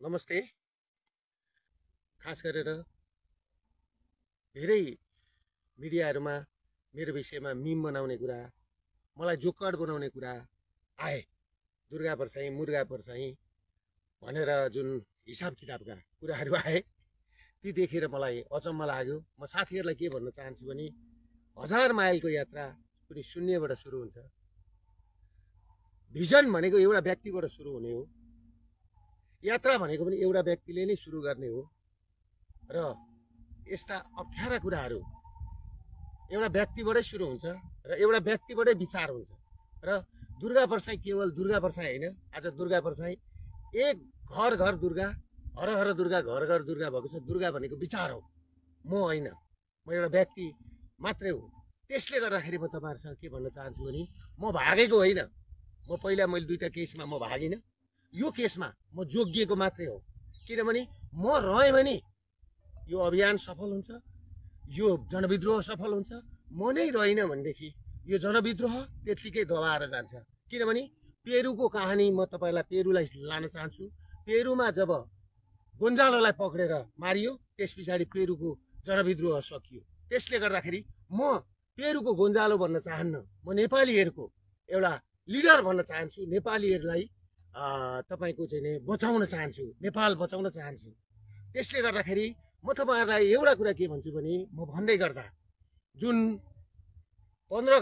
नमस्ते। खास गरेर धेरै मिडियाहरूमा मेरो विषयमा मिम बनाउने कुरा, मलाई जोकर बनाउने कुरा आए। दुर्गा परसाई मुर्गा परसाई भनेर जुन हिसाब किताबका कुराहरू आए ती देखेर मलाई अचम्म लाग्यो। म साथीहरूलाई के भन्न चाहन्छु भने 1000 माइलको यात्रा कुनै शून्यबाट सुरु हुन्छ। भिजन भनेको एउटा व्यक्तिबाट सुरु हुने हो। यात्रा भनेको पनि एउटा व्यक्तिले नै सुरु गर्ने हो र यस्ता अप्ठ्यारा कुराहरू एउटा व्यक्तिबाटै सुरु हुन्छ र एउटा व्यक्तिबाटै विचार हुन्छ। र दुर्गा परसाई केवल दुर्गा परसाई होइन, आज दुर्गा परसाई एक घर घर दुर्गा, हर हर दुर्गा, घर घर दुर्गा भएको छ। दुर्गा भनेको विचार हो, म होइन, म एउटा व्यक्ति मात्रै हो। त्यसले गर्दाखेरि म तपाईँहरूसँग के भन्न चाहन्छु भने म भागेको होइन। मैले दुईवटा केसमा म भागिनँ। यो केसमा म जोगिएको मात्रै हो, किनभने म रहेँ भने यो अभियान सफल हुन्छ, यो जनविद्रोह सफल हुन्छ। म नै रहेन भनेदेखि यो जनविद्रोह त्यत्तिकै दबाएर जान्छ। किनभने पेरुको कहानी म तपाईँलाई पेरुलाई लान चाहन्छु। पेरुमा जब गोन्जालोलाई पक्रेर मारियो त्यस पछाडि पेरुको जनविद्रोह सकियो। त्यसले गर्दाखेरि म पेरुको गोन्जालो भन्न चाहन्न, म नेपालीहरूको एउटा लिडर भन्न चाहन्छु। नेपालीहरूलाई तपाईँको चाहिँ नि बचाउन चाहन्छु, नेपाल बचाउन चाहन्छु। त्यसले गर्दाखेरि म तपाईँहरूलाई एउटा कुरा के भन्छु भने म भन्दै गर्दा जुन 15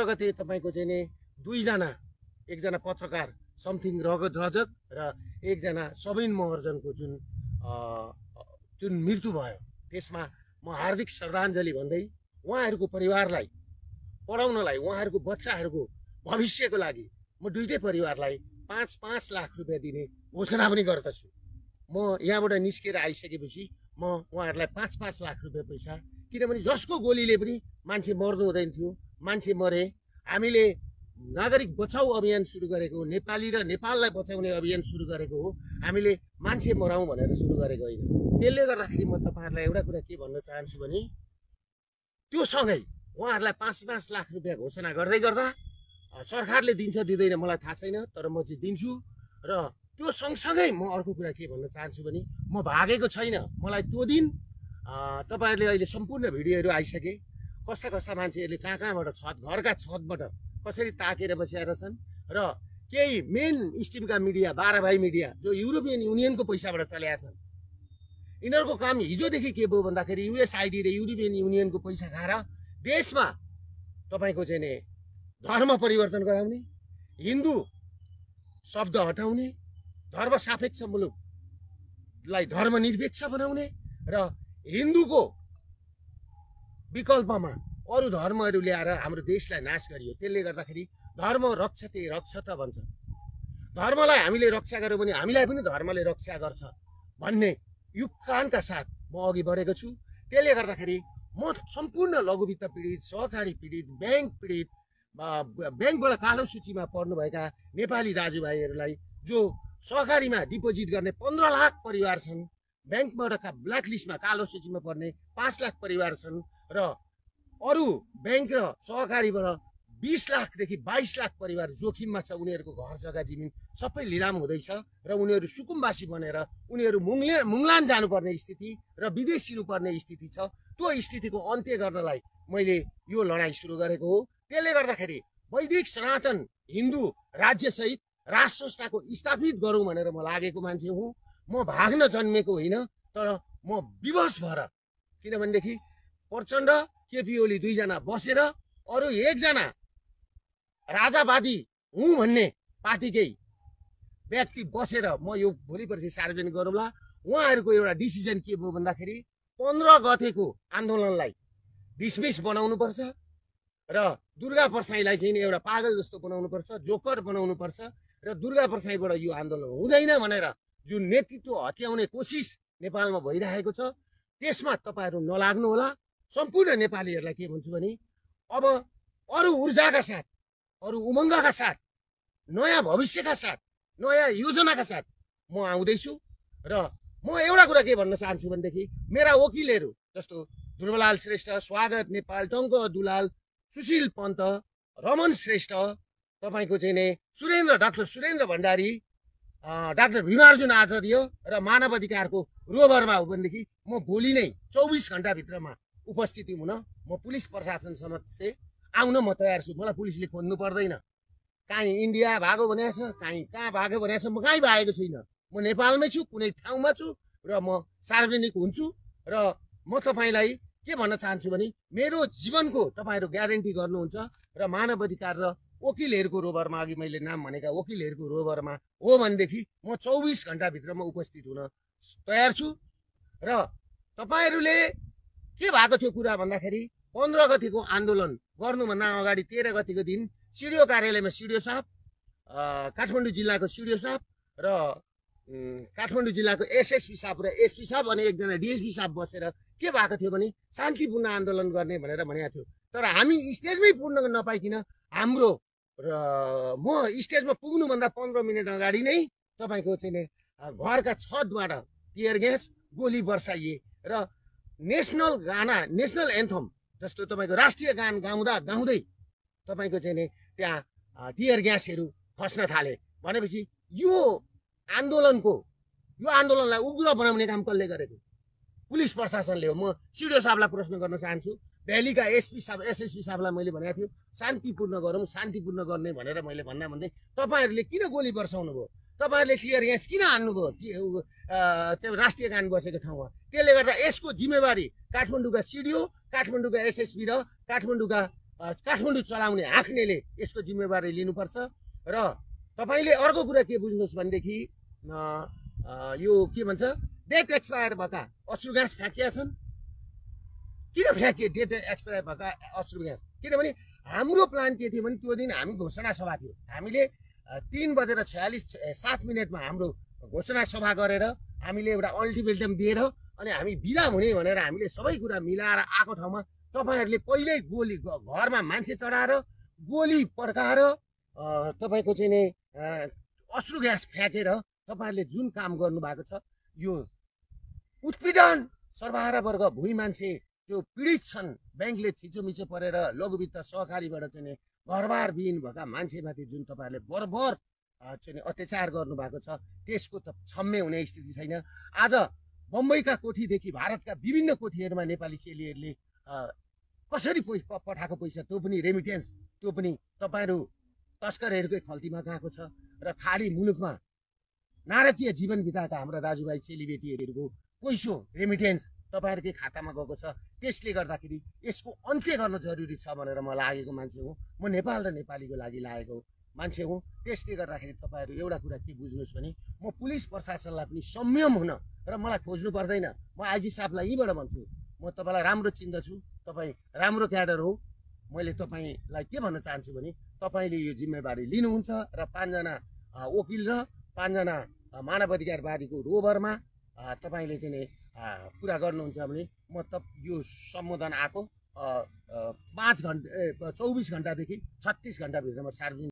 गते तपाईँको चाहिँ नि दुईजना, एकजना पत्रकार समथिङ रगत रजक र एकजना सबिन महर्जनको जुन मृत्यु भयो, त्यसमा म हार्दिक श्रद्धाञ्जली भन्दै उहाँहरूको परिवारलाई पढाउनलाई, उहाँहरूको बच्चाहरूको भविष्यको लागि म दुईटै परिवारलाई 5-5 लाख रुपियाँ दिने घोषणा पनि गर्दछु। म यहाँबाट निस्केर आइसकेपछि म उहाँहरूलाई 5-5 लाख रुपियाँ पैसा, किनभने जसको गोलीले पनि मान्छे मर्नु हुँदैन थियो, मान्छे मरे। हामीले नागरिक बचाउ अभियान सुरु गरेको हो, नेपाली र नेपाललाई बचाउने अभियान सुरु गरेको हो। हामीले मान्छे मराउँ भनेर सुरु गरेको होइन। त्यसले गर्दाखेरि म तपाईँहरूलाई एउटा कुरा के भन्न चाहन्छु भने त्यो सँगै उहाँहरूलाई 5-5 लाख रुपियाँ घोषणा गर्दै गर्दा सरकारले दिन्छ दिँदैन मलाई थाहा छैन, तर म चाहिँ दिन्छु। र त्यो सँगसँगै म अर्को कुरा के भन्न चाहन्छु भने म भागेको छैन। मलाई त्यो दिन तपाईँहरूले अहिले सम्पूर्ण भिडियोहरू आइसके, कस्ता कस्ता मान्छेहरूले कहाँबाट घरका छतबाट कसरी ताकेर बसेर छन्। र केही मेन स्ट्रिमका मिडिया, 12 भाइ मिडिया जो युरोपियन युनियनको पैसाबाट चलेका छन्, यिनीहरूको काम हिजोदेखि के भयो भन्दाखेरि युएसआइडी र युरोपियन युनियनको पैसा खाएर देशमा तपाईँको चाहिँ नि धर्म परिवर्तन गराउने, हिन्दू शब्द हटाउने, धर्म सापेक्ष मुलुकलाई धर्मनिरपेक्ष बनाउने र हिन्दूको विकल्पमा अरू धर्महरू ल्याएर हाम्रो देशलाई नाश गरियो। त्यसले गर्दाखेरि धर्म रक्षते रक्षत भन्छ। धर्मलाई हामीले रक्षा गर्यौँ भने हामीलाई पनि धर्मले रक्षा गर्छ भन्ने युक्कानका साथ म अघि बढेको छु। त्यसले गर्दाखेरि म सम्पूर्ण लघुवित्त पीडित, सहकारी पीडित, ब्याङ्क पीडित, ब्याङ्कबाट कालो सूचीमा पर्नुभएका नेपाली दाजुभाइहरूलाई, जो सहकारीमा डिपोजिट गर्ने 15 लाख परिवार छन्, ब्याङ्कबाट ब्ल्याक लिस्टमा कालो सूचीमा पर्ने 5 लाख परिवार छन्, र अरू ब्याङ्क र सहकारीबाट 20 लाखदेखि 22 लाख परिवार जोखिममा छ। उनीहरूको घर जग्गा जमिन सबै लिलाम हुँदैछ र उनीहरू सुकुम्बासी बनेर उनीहरू मुङलान जानुपर्ने स्थिति र विदेश हिँड्नुपर्ने स्थिति छ। त्यो स्थितिको अन्त्य गर्नलाई मैले यो लडाइँ सुरु गरेको हो। त्यसले गर्दाखेरि वैदिक सनातन हिन्दू राज्यसहित राष्ट्र संस्थाको स्थापित गरौँ भनेर म लागेको मान्छे हुँ। म भाग्न जन्मेको होइन, तर म विवश भएर, किनभनेदेखि प्रचण्ड, केपी ओली दुईजना बसेर अरू एकजना राजावादी हुँ भन्ने पार्टीकै व्यक्ति बसेर म यो भोलि पर्सि सार्वजनिक गरौँला। उहाँहरूको एउटा डिसिजन के भयो भन्दाखेरि 15 गतेको आन्दोलनलाई डिसमिस बनाउनुपर्छ र दुर्गा परसाईलाई चाहिँ एउटा पागल जस्तो बनाउनुपर्छ, जोकर बनाउनुपर्छ र दुर्गा परसाईबाट यो आन्दोलन हुँदैन भनेर जुन नेतृत्व हत्याउने कोसिस नेपालमा भइरहेको छ, त्यसमा तपाईँहरू नलाग्नु होला। सम्पूर्ण नेपालीहरूलाई के भन्छु भने अब अरू ऊर्जाका साथ, अरू उमङ्गका साथ, नयाँ भविष्यका साथ, नयाँ योजनाका साथ म आउँदैछु। र म एउटा कुरा के भन्न चाहन्छु भनेदेखि मेरा वकिलहरू जस्तो ध्रुवलाल श्रेष्ठ, स्वागत नेपाल, टङ्क दुलाल, सुशील पन्त, रमन श्रेष्ठ, तपाईँको चाहिँ नि डाक्टर सुरेन्द्र भण्डारी, डाक्टर भीमार्जुन आचार्य र मानव अधिकारको रोभरमा हो भनेदेखि म भोलि नै 24 घण्टाभित्रमा उपस्थिति हुन म पुलिस प्रशासन समक्ष आउन म तयार छु। मलाई पुलिसले खोज्नु पर्दैन। काहीँ इन्डिया भागो भनेको छ, काहीँ कहाँ भागो भनेको छ, म कहीँ भागेको छुइनँ। म नेपालमै छु, कुनै ठाउँमा छु र म सार्वजनिक हुन्छु। र म तपाईँलाई के भन्न चाहन्छु भने मेरो जीवनको तपाईँहरू ग्यारेन्टी गर्नुहुन्छ र मानव अधिकार र वकिलहरूको रोभरमा, अघि मैले नाम भनेका वकिलहरूको रोभरमा हो भनेदेखि म 24 घण्टाभित्रमा उपस्थित हुन तयार छु। र तपाईँहरूले के भएको थियो कुरा भन्दाखेरि 15 गतिको आन्दोलन गर्नुभन्दा अगाडि 13 गतिको दिन सिडिओ कार्यालयमा सिडिओ साहब, काठमाडौँ जिल्लाको सिडिओ साहब र काठमाडौँ जिल्लाको एसएसपी साहब र एसपी साहब अनि एकजना डिएसपी साहब बसेर के भएको थियो भने शान्तिपूर्ण आन्दोलन गर्ने भनेर भनेको थियो। तर हामी स्टेजमै पुग्न नपाइकन हाम्रो र म स्टेजमा पुग्नुभन्दा 15 मिनट अगाडि नै तपाईँको चाहिँ घरका छतबाट टियर ग्यास गोली बर्साइए र नेसनल गाना, नेसनल एन्थम जस्तो तपाईँको राष्ट्रिय गान गाउँदै तपाईँको चाहिँ त्यहाँ टियर ग्यासहरू खस्न थाले। भनेपछि यो आन्दोलनलाई उग्र बनाउने काम कसले गरेको? पुलिस प्रशासनले हो। म सिडिओ साहबलाई प्रश्न गर्न चाहन्छु। दिल्लीका एसपी साहब, एसएसपी साहबलाई मैले भनेको थियो शान्तिपूर्ण गरौँ, शान्तिपूर्ण गर्ने भनेर मैले भन्दै तपाईँहरूले किन गोली बर्साउनु भयो? तपाईँहरूले टियर ग्यास किन हान्नुभयो राष्ट्रिय गान बसेको ठाउँमा? त्यसले गर्दा यसको जिम्मेवारी काठमाडौँका सिडिओ, काठमाडौँका एसएसपी र काठमाडौँ चलाउने हाँक्नेले यसको जिम्मेवारी लिनुपर्छ। र तपाईँले अर्को कुरा के बुझ्नुहोस् भनेदेखि यो के भन्छ, डेट एक्सपायर भएका अश्रु ग्यास फ्याँकिया छन्। किन फ्याँकिए डेट एक्सपायर भएका अश्रु ग्यास? किनभने हाम्रो प्लान के थियो भने त्यो दिन हामी घोषणा सभा थियो। हामीले 3:46 हाम्रो घोषणा सभा गरेर हामीले एउटा अल्टिमेटम दिएर अनि हामी बिदा हुने भनेर हामीले सबै कुरा मिलाएर आएको ठाउँमा तपाईँहरूले पहिल्यै गोली घरमा मान्छे चढाएर गोली पड्काएर तपाईँको चाहिँ नि अश्रु ग्यास फ्याँकेर तपाईँहरूले जुन काम गर्नुभएको छ यो उत्पीडन सर्वहारा वर्ग भुइँ मान्छे जो पीडित छन्, ब्याङ्कले थिचोमिचो परेर लघुवित्त सहकारीबाट चाहिँ घरबार विहीन भएका मान्छेमाथि जुन तपाईँहरूले बर्बर चाहिँ अत्याचार गर्नुभएको छ त्यसको त क्षम्य हुने स्थिति छैन। आज बम्बईका कोठीदेखि भारतका विभिन्न कोठीहरूमा नेपाली चेलीहरूले कसरी पठाएको पैसा त्यो पनि रेमिटेन्स, त्यो पनि तपाईँहरू तस्करहरूकै खल्तीमा गएको छ। र खाडी मुलुकमा नारकीय जीवन बिताएका हाम्रा दाजुभाइ चेलीबेटीहरूको पैसो रेमिटेन्स तपाईँहरूकै खातामा गएको छ। त्यसले गर्दाखेरि यसको अन्त्य गर्न जरुरी छ भनेर म लागेको मान्छे हुँ। म नेपाल र नेपालीको लागि लागेको मान्छे हुँ। त्यसले गर्दाखेरि तपाईँहरू एउटा कुरा के बुझ्नुहोस् भने म पुलिस प्रशासनलाई पनि संयम हुन र मलाई खोज्नु पर्दैन। म आइजी साहबलाई यहीँबाट भन्छु, म तपाईँलाई राम्रो चिन्दछु, तपाईँ राम्रो क्याडर हो। मैले तपाईँलाई के भन्न चाहन्छु भने तपाईँले यो जिम्मेवारी लिनुहुन्छ र 5 जना वकिल र 5 जना मानव अधिकारवादीको रोभरमा तपाईँले चाहिँ नि पुरा गर्नुहुन्छ भने म यो सम्बोधन आएको 24 घण्टादेखि 36 घण्टाभित्रमा सार्वजनिक